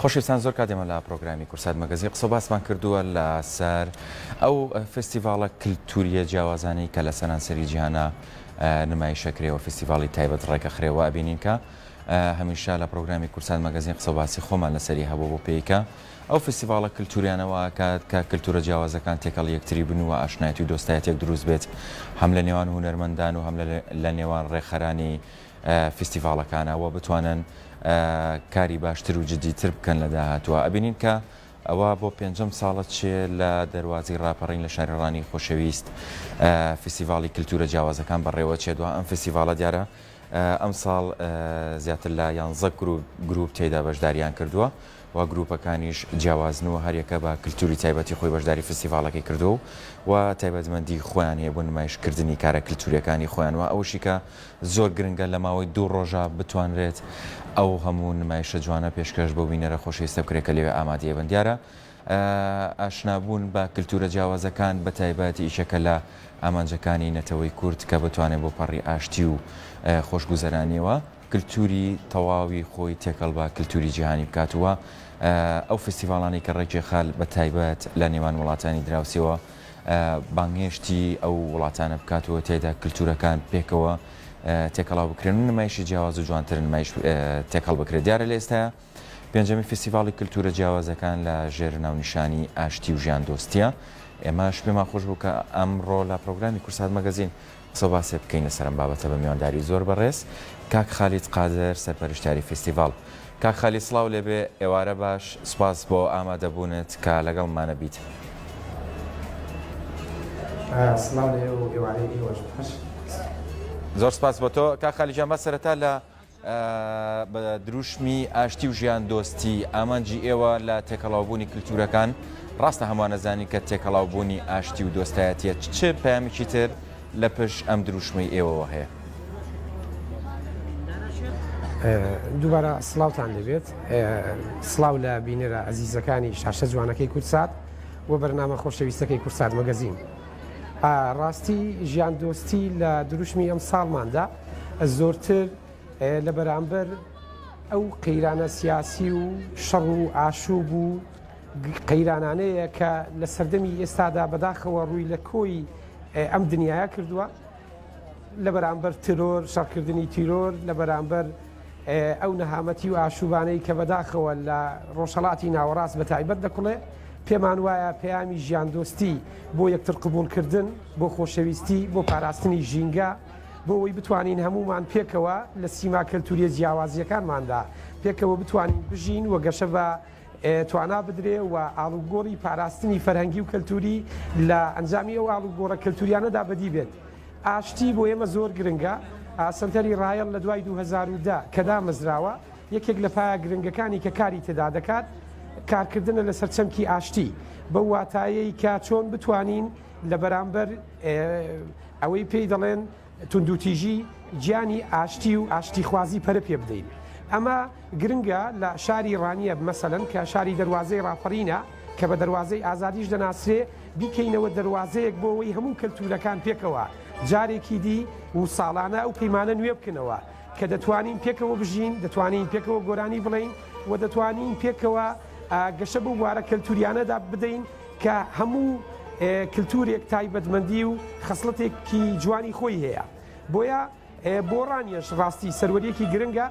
خۆشەویستان زۆر کات ئێمە لە پرۆگرامی کورسات مەگەزین قسە باسمان کردووە لەسەر ئەو فستیڤاڵە کللتوریە جیاوازانەی کە لە سەرانسەری جیهانە نمایشەکرێەوە فستیڤاڵی تایبەت ڕێکەخرێەوە ئەبینین کە هەمیشە لە پرۆگرامی کورسات مەگەزین قسە باسی خۆمان لەسەری هەبوو بۆ پێیکە ئەو فستیڤاڵە کللتوریانەوە کات کە کللتورە جیاوازەکان تێکەڵ یەکتری بن و ئاشنایەتی و دۆستایەتێک دروست بێت هەم لە نێوان هونەرمەندان و هەم لە نێوان ڕێکخەرانی فیستیڤاڵەکانە و بتوانن کاری باشتر و جدیتر بکەن لە داهاتووە ئەبینین کە ئەوە بۆ پێنجەم ساڵە چێ لە دەروازەی ڕاپەڕین لە شاری ڕانی خۆشەویست فیستیڤاڵی کللتورە جیاوازەکان بەڕێوە چێ دوا ئەم فیستیڤاڵە دیارە ئەم ساڵ زیاتر لە یانزە گروپ تێدا بەشداریان کردووە و گروپەکانیش جیاوازن و هەریەکە بە کلتوری تایبەتی خۆی بەشداری فستیڤاڵەکەی کردووە و تایبەتمەندی خۆیان هەیە بۆ نمایشکردنی کارە کلتوریەکانی خۆیان و ئەوەشی کە زۆر گرنگە لە ماوەی دوو ڕۆژا بتوانرێت ئەو هەموو نمایشە جوانە پێشکەش بەو بینەرە خۆشەویستە بکرێت کە لەوێ ئامادەیە بن. دیارە ئاشنابوون بە کلتورە جیاوازەکان بە تایبەت یەکێکە لە ئامانجەکانی نەتەوەی کورد کە بتوانێت بۆ پەڕی ئاشتی و خۆشگوزەرانیەوە کلتوری تەواوی خۆی تێکەڵ بە کلتوری جیهانی بکات و ئەو فستیڤاڵانەی کە ڕێکێخال بە تایبەت لە نێوان وڵاتانی دراوسێوە بانگهێشتی ئەو وڵاتانە بکات و تێدا کلتورەکان پێکەوە تێکەڵاو بکرێن و نمایشی جیاواز و جوانتر نمایش تێکەڵ بکرێت. دیارە لە ئێستایا پێنجەمین فستیڤاڵی کلتورە جیاوازەکان لە ژێر ناونیشانی ئاشتی و ژیاندۆستیە. ئێمەش پێمان خۆش بوو کە ئەمڕۆ لە پرۆگرامی کورسات مەگەزین قسە و باسێ بکەین لەسەر ئەم بابەتە بە میوانداری زۆر بەڕێز کاک خالید قادر سەرپەرشتیاری فستیڤاڵ. کاک خالید سڵاو لێبێ ئێوارە باش سوپاس بۆ ئامادەبوونت کە لەگەڵمانە بیت. سڵاو لە ئێوە و ئێوارەی ئێوەش باش. زۆر سپاس بۆ تۆ کاک خالید گیان با سەرەتا لە بە دروشمی ئاشتی و ژیان دۆستی ئامانجی ئێوە لە تێکەڵاوبوونی کلتورەکان ڕاستە هەمووان ئەزانین کە تێکەڵاوبوونی ئاشتی و دۆستایەتیە چ پەیامێکی تر لە پشت ئەم دروشمەی ئێوەوە هەیە؟ دووبارە سڵاوتان لێبێت سڵاو لە بینەرە ئەزیزەکانی شاشە جوانەکەی کوردسات و بەرنامە خۆشەویستەکەی کوردسات مەگەزین ڕاستی ژیان دۆستی لە دروشمی ئەم ساڵماندا زۆرتر لە بەرامبەر ئەو قەیرانە سیاسی و شەڕ و ئاشوب و قەیرانانەیە کە لە سەردەمی ئێستادا بەداخەوە ڕووی لە کۆی ئەم دنیاە کردووە لە بەرامبەر ترۆر، شەڕکردنی تیرۆر، لە بەرامبەر ئەو نەهامەتی و ئاشوبانەی کە بەداخەوە لە ڕۆژهەڵاتی ناوەڕاست بە تایبەت دەکوڵێ، پێمان وایە پەیامی ژیاندۆستی بۆ یەکتر قبوڵکردن، بۆ خۆشەویستی، بۆ پاراستنی ژینگە، بۆ ئەوەی بتوانین هەموومان پێکەوە لە سیما کەلتورییە جیاوازییەکانماندا پێکەوە بتوانین بژین و گەشە بە توانا بدرێ و ئاڵوگۆڕی پاراستنی فەرهەنگی و کەلتوری لە ئەنجامی ئەو ئاڵوگۆڕە کەلتوریانەدا بەدی بێت. ئاشتی بۆ ئێمە زۆر گرنگە. سەنتەری ڕایەڵ لە دوای 2010 کە دامەزراوە، یەکێک لە پایە گرنگەکانی کە کاری تێدا دەکات، کارکردنە لەسەر چەمکی ئاشتی، بەو واتایەی کە چۆن بتوانین لە بەرامبەر ئەوەی پێی دەڵێن توندوتیژی گیانی ئاشتی و ئاشتیخوازی پەرە پێ بدەین. ئەمە گرنگە لە شاری ڕانیە مەسەلەن کە شاری دەروازەی ڕاپەڕینە کە بە دەروازەی ئازادیش دەناسرێ بیکەینەوە دەروازەیەک بۆ ئەوەی هەموو کەلتوورەکان پێکەوە جارێکی دی و ساڵانە ئەو پەیمانە نوێ بکەنەوە کە دەتوانین پێکەوە بژین، دەتوانین پێکەوە گۆرانی بڵێین و دەتوانین پێکەوە گەشە بەو بوارە کەلتووریانەدا بدەین کە هەموو کلتورێک تایبەتمەندی و خەسڵەتێکی جوانی خۆی هەیە بۆیە بۆ ڕانیەش ڕاستی سەروەریەکی گرنگە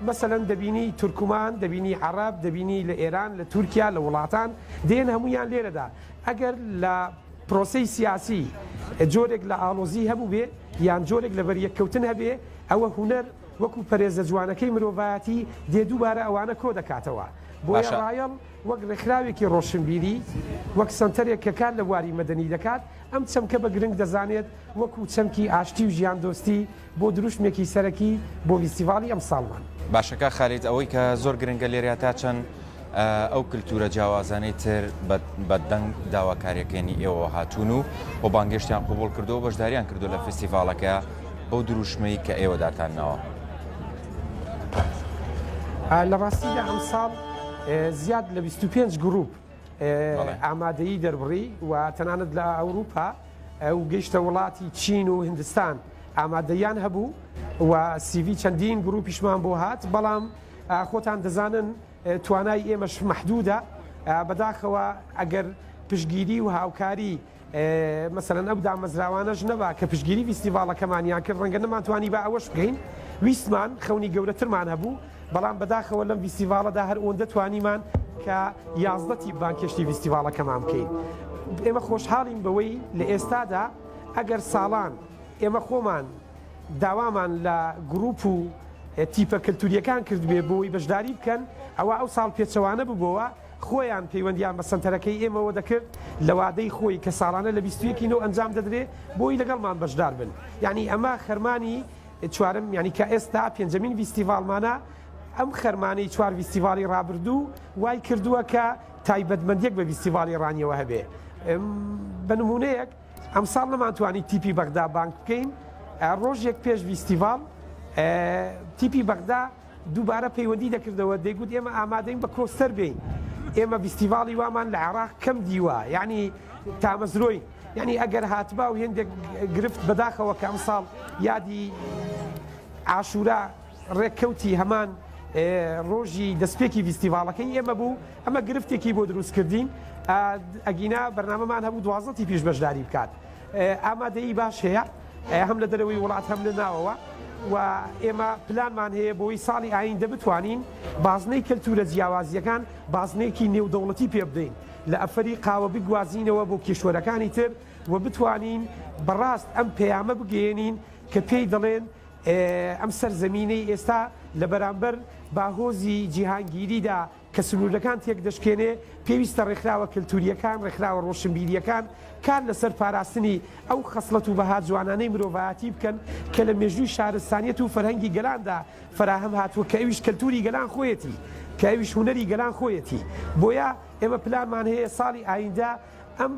مەسەلەن دەبینی تورکمان دەبینی عەڕەب دەبینی لە ئێران لە تورکیا لە وڵاتان دێن هەمویان لێرەدا ئەگەر لە پرۆسەی سیاسی جۆرێک لە ئاڵۆزی هەبووبێ یان جۆرێک لە بەریەککەوتن هەبێ ئەوە هونەر وەکو پەرێزە جوانەکەی مرۆڤایەتی دێ دووبارە ئەوانە کۆ دەکاتەوە بۆیە ڕایەڵ وەک ڕێکخراوێکی ڕۆشنبیری، وەک سەنتەرێک کە کار لە بواری مەدەنی دەکات، ئەم چەمکە بە گرنگ دەزانێت وەکو چەمکی ئاشتی و ژیاندۆستی بۆ دروشمێکی سەرەکی بۆ ڤیستیڤاڵی ئەمساڵمان. باشە کاک خالید ئەوەی کە زۆر گرنگە لێرەیا تا چەند ئەو کلتورە جیاوازانەی تر بە دەنگ داواکاریەکەنی ئێوەوە هاتوون و و بانگێشتیان قبوڵ کردووە و بەشداریان کردووە لە فستیڤاڵەکە بەو دروشمەی کە ئێوە داتان ناوە؟ لە ڕاستیدا ئەمساڵ زیاد لە 25 گروپ ئامادەیی دەربڕی و تەنانەت لە ئەوروپا و گەیشتە وڵاتی چین و هندستان ئامادەیان هەبوو و سیڤی چەندین گروپیشمان بۆ هات بەڵام خۆتان دەزانن. توانای ئێمەش مەحدودە، بەداخەوە ئەگەر پشتگیری و هاوکاری مەسەلەن ئەو دامەزراوانەش نەبا کە پشتگیری ڤیستیڤاڵەکەمانیان کرد ڕەنگە نەمانتوانیبا ئەوەش بکەین، ویستمان خەونی گەورەترمان هەبوو، بەڵام بەداخەوە لەم ڤیستیڤاڵەدا هەر ئەوەندە توانیمان کە 11 تیپ بانگهێشتی ڤیستیڤاڵەکەمان بکەین. ئێمە خۆشحاڵین بەوەی لە ئێستادا ئەگەر ساڵان ئێمە خۆمان داوامان لە گروپ و تیپە کەلتورییەکان کردبێ بۆی بەشداری بکەن، ئەوا ئەو ساڵ پێچەوانە ببۆوە، خۆیان پەیوەندیان بە سەنتەرەکەی ئێمەوە دەکرد لە وادەی خۆی کە ساڵانە لە 21 ی نۆ ئەنجام دەدرێ بۆی لەگەڵمان بەشدار بن. یانی ئەمە خەرمانی چوارەم یانی کە ئێستا پێنجەمین ڤیستیڤاڵمانە، ئەم خەرمانەی چوار ڤیستیڤاڵی ڕابردوو وای کردووە کە تایبەتمەندیەک بە ڤیستیڤاڵی ڕانیەوە هەبێ. بە نموونەیەک ئەمساڵ نەمانتوانی تیپی بەغدا بانگ بکەین، ڕۆژێک پێش ڤیستیڤاڵ تیپی بەغدا دووبارە پەیوەندی دەکردەوە دەیگوت ئێمە ئامادەین بە کۆستەر بێین، ئێمە ڤیستیڤاڵی وامان لە عێراق کەم دیوە، یانی تامەزرۆین، یانی ئەگەر هاتبا و هێندێک گرفت بەداخەوە کە ئەمساڵ یادی عاشورا ڕێککەوتی هەمان ڕۆژی دەستپێکی ڤیستیڤاڵەکەی ئێمە بوو، ئەمە گرفتێکی بۆ دروست کردین، ئەگینا بەرنامەمان هەبوو 12 تیپیش بەشداری بکات. ئامادەیی باش هەیە هەم لە دەرەوەی وڵات هەم لە ناوەوە و ئێمە پلانمان هەیە بۆی ساڵی ئایندە بتوانین بازنەی کەلتورە جیاوازییەکان بازنەیەکی نێودەوڵەتی پێ بدەین لە ئەفەریقاوە بگوازینەوە بۆ کیشوەرەکانی تر و بتوانین بەڕاست ئەم پەیامە بگەیەنین کە پێی دەڵێن ئەم سەرزەمینەی ئێستا لە بەرامبەر باهۆزی جیهانگیریدا کە سنوورەکان تێکدەشکێنێ، پێویستە ڕێکخراوە کەلتوورییەکان، ڕێکخراوە ڕۆشنبیرییەکان کار لەسەر پاراستنی ئەو خەسڵەت و بەها جوانانەی مرۆڤایەتی بکەن کە لە مێژووی شارستانیەت و فەرهەنگی گەلاندا فەراهەم هاتووە کە ئەویش کەلتووری گەلان خۆیەتی، کە ئەویش هونەری گەلان خۆیەتی. بۆیە ئێمە پلانمان هەیە ساڵی ئایندە ئەم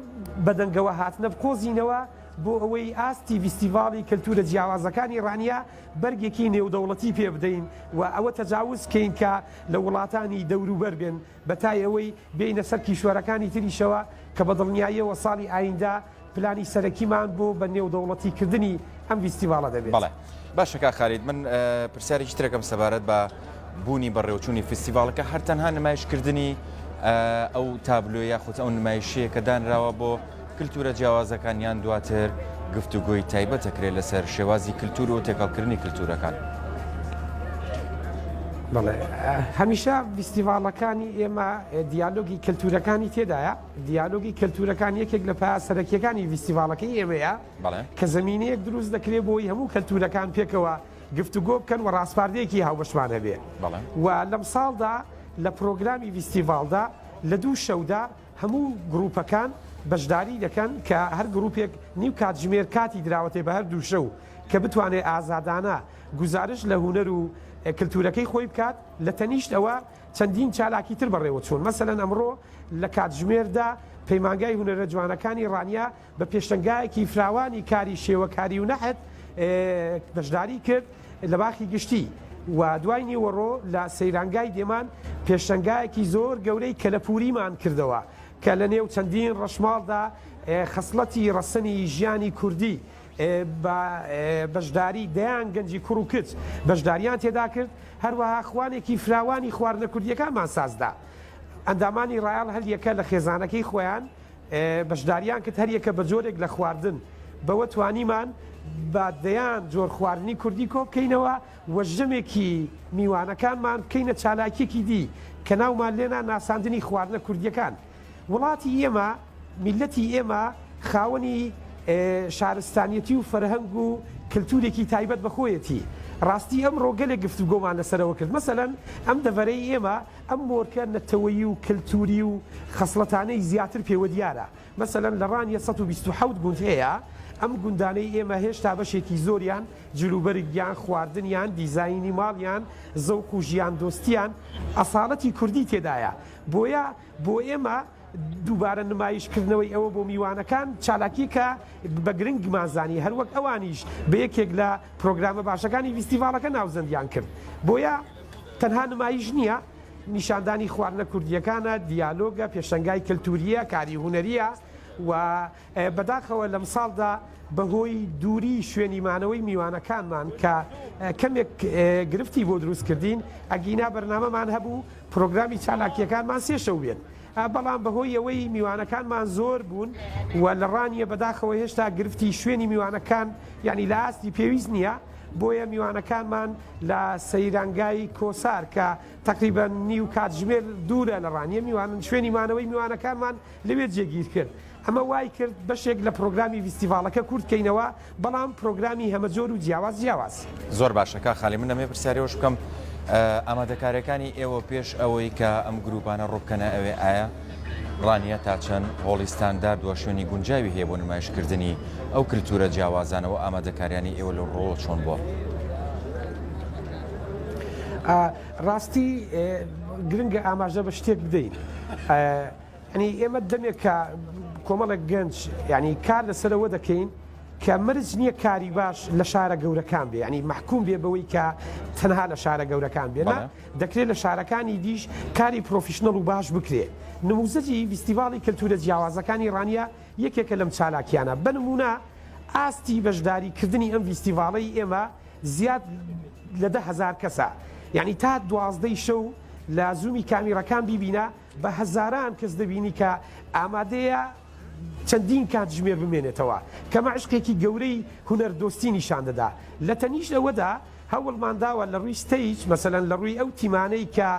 بەدەنگەوە هاتنە بقۆزینەوە بۆ ئەوەی ئاستی ڤیستیڤاڵی کەلتوورە جیاوازەکانی ڕانیە بەرگێکی نێودەوڵەتی پێ بدەین و ئەوە تەجاوز کەین کە لە وڵاتانی دەوروبەر بێن بە تای ئەوەی بێینە سەر کیشوەرەکانی تریشەوە کە بە دڵنیاییەوە ساڵی ئایندە پلانی سەرەکیمان بۆ بە نێودەوڵەتی کردنی ئەم ڤیستیڤاڵە دەبێت. بەڵێ باشە کاک خالید من پرسیارێکی ترەکەم سەبارەت بە بوونی بەڕێوەچوونی فیستیڤاڵەکە هەر تەنها نمایشکردنی ئەو تابلۆ یاخود ئەو نمایشەیە کە دانراوە بۆ کلتورە جیاوازەکان یان دواتر گفتوگۆی تایبەت دەکرێت لەسەر شێوازی کلتور و تێکەڵکردنی کلتورەکان. بەڵێ هەمیشە ڤیستیڤاڵەکانی ئێمە دیالۆگی کەلتورەکانی تێدایە، دیالۆگی کەلتورەکان یەکێک لە پایە سەرەکیەکانی ڤیستیڤاڵەکەی ئێمەیە کە زەمینەیەک دروست دەکرێت بۆی هەموو کەلتورەکان پێکەوە گفتوگۆ بکەن و ڕاسپاردەیەکی هاوبەشمان هەبێ و لەمساڵدا لە پرۆگرامی ڤیستیڤاڵدا لە دوو شەودا هەموو گروپەکان بەشداری دەکەن کە هەر گروپێک نیو کاتژمێر کاتی دراوەتێ بە هەر دوو شەو کە بتوانێت ئازادانە گوزارشت لە هونەر و کلتورەکەی خۆی بکات، لە تەنیشت ئەوە چەندین چالاکی تر بەڕێوەچوون مەسەلەن ئەمڕۆ لە کاتژمێر دە پەیمانگای هونەرە جوانەکانی ڕانیە بە پێشەنگایەکی فراوانی کاری شێوەکاری و نەحت بەشداری کرد لە باخی گشتی و دوای نیوەڕۆ لە سەیرانگای دێمان پێشەنگایەکی زۆر گەورەی کەلەپووریمان کردەوە کە لە نێو چەندین ڕەشماڵدا خەسڵەتی ڕەسەنی ژیانی کوردی بە بەشداری دەیان گەنجی کوڕ و کچ بەشداریان تێدا کرد، هەروەها خوانێکی فراوانی خواردنە کوردییەکانمان سازدا. ئەندامانی ڕایەڵ هەریەکە لە خێزانەکەی خۆیان بەشداریان کرد، هەریەکە بە جۆرێک لە خواردن، بەوە توانیمان بە دەیان جۆر خواردنی کوردی کۆبکەینەوە و ژەمێکی میوانەکانمان بکەینە چالاکیەکی دی کە ناومان لێنا ناساندنی خواردنە کوردیەکان. وڵاتی ئێمە، میللەتی ئێمە خاوەنی شارستانیەتی و فەرهەنگ و کلتورێکی تایبەت بە خۆیەتی. ڕاستی ئەمڕۆ گەلێک گفتوگۆمان لەسەرەوە کرد. مەسەلەن ئەم دەڤەرەی ئێمە ئەم مۆرکە نەتەوەیی و کەلتووری و خەسڵەتانەی زیاتر پێوە دیارە. مەسەلەن لە ڕانیە 127 گوند هەیە، ئەم گوندانەی ئێمە هێشتا بەشێکی زۆریان جلوبەرگیان، خواردنیان، دیزاینی ماڵیان، زەوق و ژیاندۆستیان ئەساڵەتی کوردی تێدایە. بۆیە بۆ ئێمە دووبارە نمایش کردنەوەی ئەوە بۆ میوانەکان چالاکیەکە بە گرنگمان زانی، هەروەک ئەوانیش بە یەکێک لە پرۆگرامە باشەکانی ڤیستیڤاڵەکە ناوزەندیان کرد. بۆیە تەنها نمایش نییە، نیشاندانی خواردنە کوردییەکانە، دیالۆگە، پێشەنگای کەلتوورییە، کاری هونەرییە. و بەداخەوە لەمساڵدا بەهۆی دووری شوێنی مانەوەی میوانەکانمان کە کەمێک گرفتی بۆ دروست کردین، ئەگینا بەرنامەمان هەبوو پرۆگرامی چالاکییەکانمان سێ شەو بێت، بەڵام بەهۆی ئەوەی میوانەکانمان زۆر بوون و لە ڕانیە بەداخەوە هێشتا گرفتی شوێنی میوانەکان یانی لە ئاستی پێویست نییە، بۆیە میوانەکانمان لە سەیرانگای کۆسار کە تەقریبەن نیو کاتژمێر دوورە لە ڕانیە میوانن شوێنی مانەوەی میوانەکانمان لەوێ جێگیر کرد. ئەمە وای کرد بەشێک لە پرۆگرامی ڤیستیڤاڵەکە کورت کەینەوە، بەڵام پرۆگرامی هەمەجۆر و جیاواز جیاواز. زۆر باشە کاک خالی من دەمەوێت پرسیاری ئەوەش بکەم ئامادەکاریەکانی ئێوە پێش ئەوەی کە ئەم گروپانە ڕووبکەنە ئەوێ ئایا ڕانیە تا چەند هۆڵی ستاندارد وە شوێنی گونجاوی هەیە بۆ نمایشکردنی ئەو کلتورە جیاوازانە و ئامادەکاریانی ئێوە لەو ڕووەوە چۆن بووە؟ ڕاستی گرنگە ئاماژە بە شتێک بدەین. یانی ئێمە دەمێکە کۆمەڵێک گەنج یانی کار لەسەرەوە دەکەین کە مەرج نییە کاری باش لە شارە گەورەکان بێ ینی مەحکوم بێ بەوەی کە تەنها لە شارە گەورەکان بێ نا دەکرێت لە شارەکانی دیش کاری professional و باش بکرێ نموزەجی ڤیستیڤاڵی کەلتورە جیاوازەکانی ڕانیە یەکێکە لەم چالاکیانە بە نمونە ئاستی بەشداری کردنی ئەم ڤیستیڤاڵەی ئێمە زیاد لە 10هزار کەسە یعنی تا دوازدەی شەو لە زوومی کامیڕەکان بیبینە بە هەزاران کەس دەبینی کە ئامادەیە چەندین کاتژمێر بمێنێتەوە، کەمە عەشقێکی گەورەی هونەردۆستی نیشان دەدا. لە تەنیشت ئەوەدا هەوڵمان داوە لە ڕووی stage، مەسەلەن لە ڕووی ئەو تیمانەی کە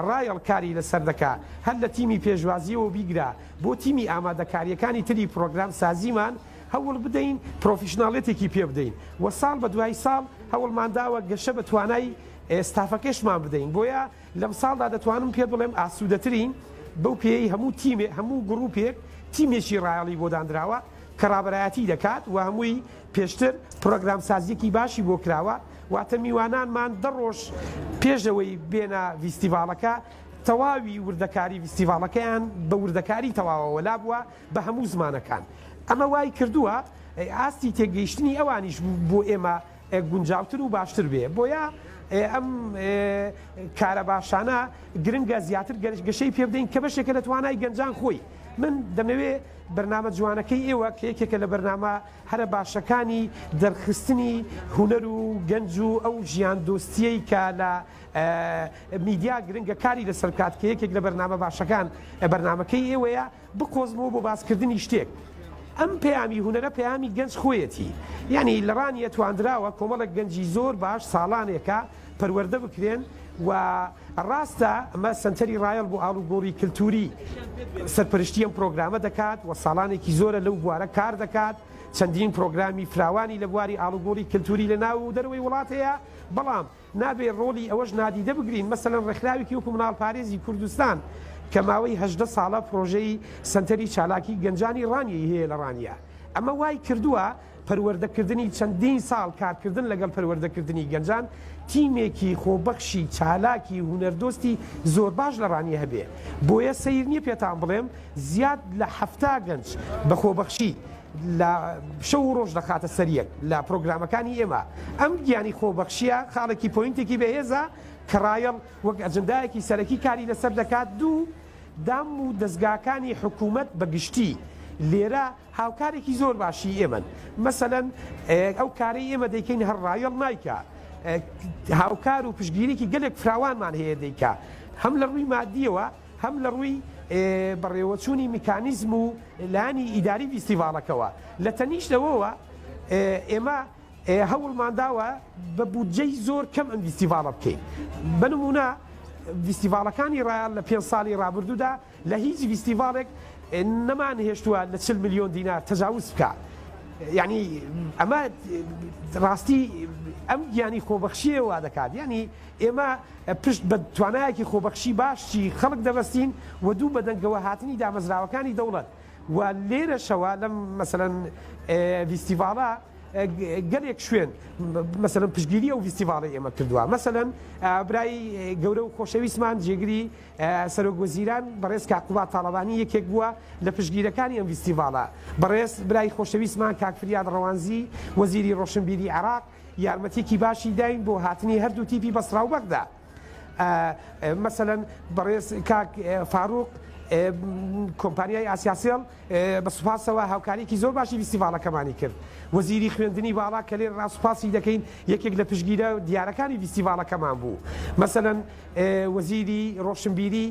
ڕایەڵ کاری لەسەر دەکا، هەر لە تیمی پێشوازییەوە بیگرە بۆ تیمی ئامادەکارییەکانی تری پرۆگرام سازیمان، هەوڵ بدەین پرۆفیشناڵێتێکی پێ بدەین و ساڵ بە دوای ساڵ هەوڵمان داوە گەشە بە توانای ستافەکەشمان بدەین. بۆیە لەمساڵدا دەتوانم پێت بڵێم ئاسوودەترین، بەو پێیەی هەموو تیمێ هەموو گڕوپێک تیمێکی ڕایەڵی بۆ داندراوە کە ڕابەرایەتی دەکات و هەمووی پێشتر پڕۆگرامسازییەکی باشی بۆ کراوە، واتە میوانانمان دە ڕۆژ پێش ئەوەی بێنە ڤیستیڤاڵەکە تەواوی وردەکاری ڤیستیڤاڵەکەیان بە وردەکاری تەواوە وەلابووە بە هەموو زمانەکان. ئەمە وای کردووە ئاستی تێگەیشتنی ئەوانیش بۆ ئێمە گونجاوتر و باشتر بێ بۆیە ئەم کارە باشانە گرنگە زیاتر گەشەی پێ بدەین کە بەشێکە لە توانای گەنجان خۆی من دەمەوێ بەرنامە جوانەکەی ئێوە کە یەکێکە لە بەرنامە هەرە باشەکانی دەرخستنی هونەر و گەنج و ئەو ژیان دۆستیەی کە لە میدیا گرنگە کاری لەسەر بکات کە یەکێک لە بەرنامە باشەکان بەرنامەکەی ئێوەیە بقۆزمەوە بۆ باسکردنی شتێک. ئەم پەیامی هونەرە پەیامی گەنج خۆیەتی. یانی لە ڕانیە تواندراوە کۆمەڵێک گەنجی زۆر باش ساڵانێکە پەروەردە بکرێن و ڕاستە ئەمە سەنتەری ڕایەڵ بۆ ئاڵوگۆڕی کلتوری سەرپەرشتی ئەم پرۆگرامە دەکات و ساڵانێکی زۆرە لەو بوارە کار دەکات چەندین پرۆگرامی فراوانی لە بواری ئاڵوگۆڕی کلتوری لە ناو و دەرەوەی وڵات هەیە بەڵام نابێ ڕۆڵی ئەوەش نادیدە بگرین، مەسەلەن ڕێکخراوێکی وەکو منداڵپارێزی کوردستان کە ماوەی 18 ساڵە پڕۆژەی سەنتەری چالاکی گەنجانی ڕانیەی هەیە لە ڕانیە، ئەمە وای کردووە پەروەردەکردنی چەندین ساڵ کارکردن لەگەڵ پەروەردەکردنی گەنجان تیمێکی خۆبەخشی چالاکی هونەردۆستی زۆر باش لە ڕانیە هەبێ، بۆیە سەیر نییە پێتان بڵێم زیاد لە 70 گەنج بە خۆبەخشی لە شەو و ڕۆژ دەخاتە سەر یەک لە پرۆگرامەکانی ئێمە ئەم گیانی خۆبەخشیە خاڵێکی point ێکی بەهێزە کە ڕایەڵ وەک ئەجندایەکی سەرەکی کاری لەسەر دەکات دوو دام و دەزگاکانی حکوومەت بە گشتی لێرە هاوکارێکی زۆر باشی ئێمەن مەسەلەن ئەو کارەی ئێمە دەیکەین هەر ڕایەڵ نایکا هاوکار و پشتگیریی گەلێک فراوانمان هەیە دەیکا هەم لە ڕووی مادیەوە هەم لە ڕووی بەڕێوەچوونی میکانیزم و لایەنی ئیداری ڤیستیڤاڵەکەوە. لە تەنیشت ئەوەوە ئێمە هەوڵمان داوە بە بودجەی زۆر کەم ئەم ڤیستیڤاڵە بکەین. بە نموونە ڤیستیڤاڵەکانی ڕایەڵ لە پێنج ساڵی ڕابردوودا لە هیچ ڤیستیڤاڵێک نەمانهێشتووە لە 40 ملیۆن دینار تەجاوز بکا. یانی ئەمە ڕاستی ئەم گیانی خۆبەخشییە وا دەکات. یانی ئێمە پشت بە توانایەکی خۆبەخشی باشی خەڵک دەبەستین و دوو بەدەنگەوە هاتنی دامەزراوەکانی دەوڵەت و لێرەشەوە لەم مەسەلەن ڤیستیڤاڵە گەلێک شوێن مەسەلەن پشتگیری ئەو ڤیستیڤاڵەی ئێمە کردووە مەسەلەن برای گەورە و خۆشەویستمان جێگری سەرۆک وەزیران بەڕێز کاک قوباد تاڵەبانی یەکێک بووە لە پشتگیرەکانی ئەم ڤیستیڤاڵە بەڕێز برای خۆشەویستمان کاک فریاد ڕەوانزی وەزیری ڕۆشنبیری عێراق یارمەتیەکی باشی داین بۆ هاتنی هەردوو تیپی بەسڕا و بەغدا. مەسەلەن بەڕێز کاک فاروق کۆمپانیای ئاسیاسێڵ بە سوپاسەوە هاوکارییەکی زۆر باشی ڤیستیڤاڵەکەمانی کرد. وەزیری خوێندنی باڵا کە لێرەڕا سوپاسی دەکەین یەکێک لە پشتگیرە دیارەکانی ڤیستیڤاڵەکەمان بوو. مەسەلەن وەزیری ڕۆشنبیری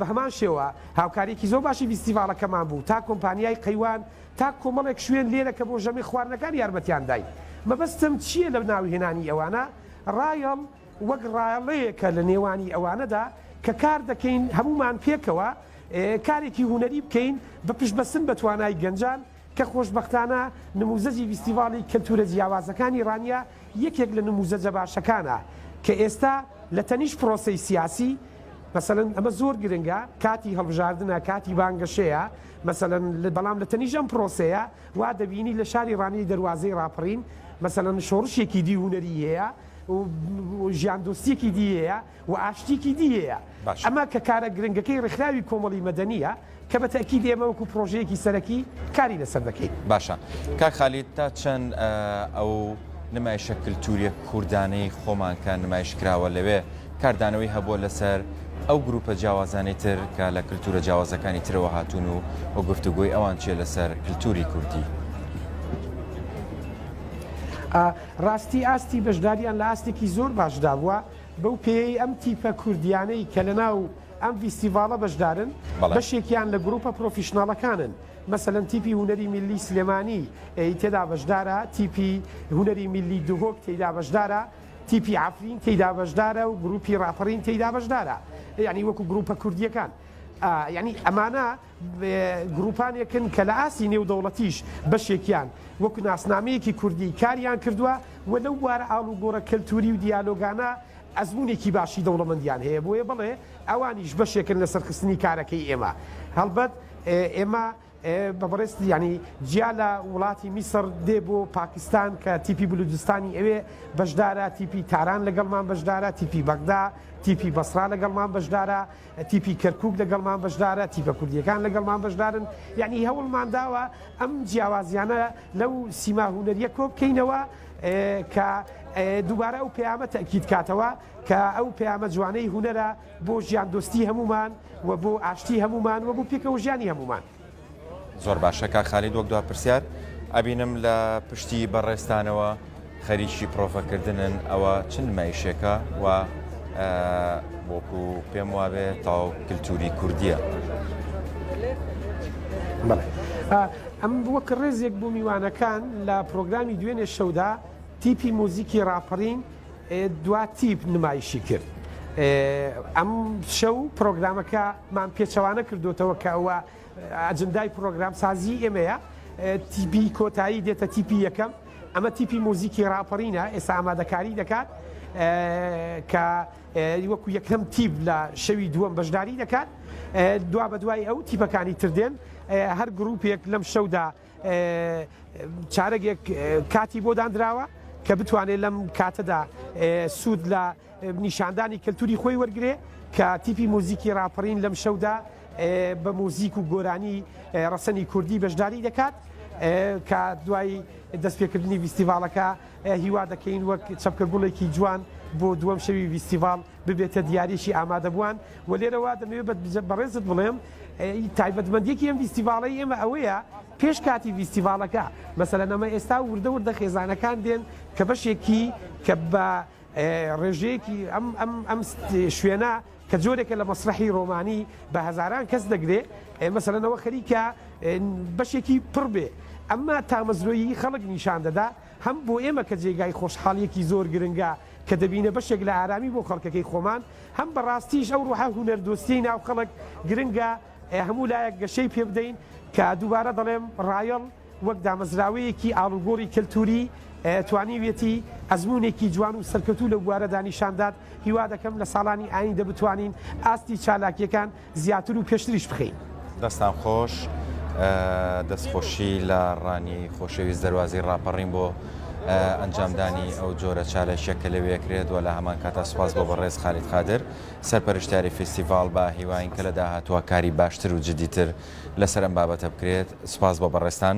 بە هەمان شێوە هاوکارییەکی زۆر باشی ڤیستیڤاڵەکەمان بوو تا کۆمپانیای قەیوان تا کۆمەڵێک شوێن لێرە کە بۆ ژەمی خواردنەکان یارمەتیان داین. مەبەستم چییە لە ناوهێنانی ئەوانە؟ ڕایەڵ وەک ڕایەڵەیەکە لە نێوانی ئەوانەدا کە کار دەکەین هەموومان پێکەوە کارێکی هونەری بکەین بە پشتبەستن بە توانای گەنجان کە خۆشبەختانە نموزەجی ڤیستیڤاڵی کەلتورە جیاوازەکانی ڕانیە یەکێک لە نموزەجە باشەکانە کە ئێستا لە تەنیشت پرۆسەی سیاسی مەسەلەن ئەمە زۆر گرنگە کاتی هەڵبژاردنە کاتی بانگەشەیە مەسەلەن بەڵام لە تەنیشت ئەم پرۆسەیە وا دەبینی لە شاری ڕانیەی دەروازەی ڕاپەڕین مەسەلەن شۆڕشێکی دی هونەری هەیە و ژیاندۆستیەکی دی هەیە و ئاشتیەکی دی هەیە. باشە. ئەمە کە کارە گرنگەکەی ڕێکخراوی کۆمەڵی مەدەنییە کە بە تەئکید ئێمە وەکو پڕۆژەیەکی سەرەکی کاری لەسەر دەکەین. باشە کاک خالید تا چەند ئەو نمایشە کلتوریە کوردانەی خۆمان کە نمایش کراوە لەوێ کاردانەوەی هەبووە لەسەر ئەو گروپە جیاوازانەی تر کە لە کلتورە جیاوازەکانی ترەوە هاتوون و و گفتوگۆی ئەوان چیە لەسەر کلتوری کوردی؟ ڕاستی ئاستی بەشداریان لە ئاستێکی زۆر باشدا بووە، بەو پێیەی ئەم تیپە کوردییانەی کە لەناو ئەم ڤیستیڤاڵە بەشدارن، بەشێکیان لە گروپە پرۆفیشناڵەکانن، مەسەلەن تیپی هونەری میللی سلێمانی تێدا بەشدارە، تیپی هونەری میللی دهۆک تێیدا بەشدارە، تیپی عەفرین تێیدا بەشدارە و گروپی ڕاپەڕین تێیدا بەشدارە، یانی وەکو گروپە کوردییەکان. یانی ئەمانە گروپانێکن کە لە ئاستی نێودەوڵەتیش بەشێکیان وەکو ناسنامەیەکی کوردی کاریان کردووە و لەو بوارە ئاڵوگۆڕە کەلتوری و دیالۆگانە ئەزموونێکی باشی دەوڵەمەندیان هەیە بۆیە بەڵێ ئەوانیش بەشێکن لە سەرخستنی کارەکەی ئێمە هەڵبەت ئێمە بە بەڕێز یانی جیا لە وڵاتی میسڕ دێ بۆ پاکستان کە تیپی بلوجستانی ئەوێ بەشدارە تیپی تاران لەگەڵمان بەشدارە تیپی بەغدا تیپی بەسرا لەگەڵمان بەشدارە تیپی کەرکوک لەگەڵمان بەشدارە، تیپە کوردییەکان لەگەڵمان بەشدارن، یەعنی هەوڵمان داوە ئەم جیاوازیانە لەو سیما هونەرییە کۆبکەینەوە کە دووبارە ئەو پەیامە تەئکید کاتەوە کە ئەو پەیامە جوانەی هونەرە بۆ ژیاندۆستی هەموومان و بۆ ئاشتی هەموومان و بۆ پێکەوە ژیانی هەموومان. زۆر باشە کاک خالید وەک دوا پرسیار ئەبینم لە پشتی بەڕێزتانەوە خەریکی پرۆڤەکردنن ئەوە چ نمایشێکە و وەکو پێم وابێ تاو کللتوری کوردیە. ئەم وەک ڕێزێک بۆ میوانەکان لە پرۆگرامی دوێنێ شەودا تیپی موزیکی ڕاپەڕین دوا تیپ نمایشی کرد ئەم شەو پرۆگرامەکەمان پێچەوانە کردوتەوە کە ئەوە ئەجندای پرۆگرامسازی ئێمەیە تیپی کۆتایی دێتە تیپی یەکەم ئەمە تیپی موزیکی ڕاپەڕینە ئێستا ئامادەکاری دەکات کە وەکو یەکەم تیپ لە شەوی دووەم بەشداری دەکات دوا بە دوای ئەو تیپەکانی تردێن هەر گروپێک لەم شەودا چارەگێک کاتی بۆ دانراوە کە بتوانێت لەم کاتەدا سوود لە نیشاندانی کەلتوری خۆی وەرگێ کە تیپی موزیکی ڕاپەڕین لەم شەودا بە موزیک و گۆرانی ڕەسەنی کوردی بەشداری دەکات کە دوای دەستپێکردنی ڤیستیڤاڵەکە هیوا دەکەین وەک چەپکە گوڵێکی جوان بۆ دووەم شەوی ڤیستیڤاڵ ببێتە دیاریی ئامادەبووان و لێرەوە دەمەوێت بە بەڕێزت بڵێم تایبەتمەندیەکی ئەم ڤیستیڤاڵەی ئێمە ئەوەیە پێش کاتی ڤیستیڤاڵەکە مەسەلەن ئەمە ئێستا وردە وردە خێزانەکان دێن کە بەشێکی کە بە ڕێژەیەکی ئەم ئەم ئەم شوێنە کە جۆرێکە لە مەسرەحی ڕۆمانی بە هەزاران کەس دەگرێ مەسەلەن ئەوە خەریکە بەشێکی پڕ بێ ئەمە تامەزرۆیی خەڵک نیشان دەدا هەم بۆ ئێمە کە جێگای خۆشحاڵیەکی زۆر گرنگە کە دەبینە بەشێک لە ئارامی بۆ خەڵکەکەی خۆمان هەم بەڕاستیش ئەو ڕوحە هونەردۆستیەی ناو خەڵک گرنگە هەموو لایەک گەشەی پێ بدەین کە دووبارە دەڵێم ڕایەڵ وەک دامەزراوەیەکی ئاڵوگۆڕی کەلتووری توانیویەتی ئەزموونێکی جوان و سەرکەوتوو لەو بوارەدا نیشاندات، هیوا دەکەم لە ساڵانی ئایندە بتوانین ئاستی چالاکییەکان زیاتر و پێشتریش بخەین. دەستان خۆش، دەستخۆشی لە ڕانیەی خۆشەویست دەروازەی ڕاپەڕین بۆ ئەنجامدانی ئەو جۆرە چالاکیە کە لەوێ ئەکرێت و لە هەمان کاتا سوپاس بۆ بەڕێز خالید قادر سەرپەرشتیاری فیستیڤاڵ بە هیواین کە لە داهاتووە کاری باشتر و جدیتر لەسەر ئەم بابەتە بکرێت سوپاس بۆ بەڕێزتان.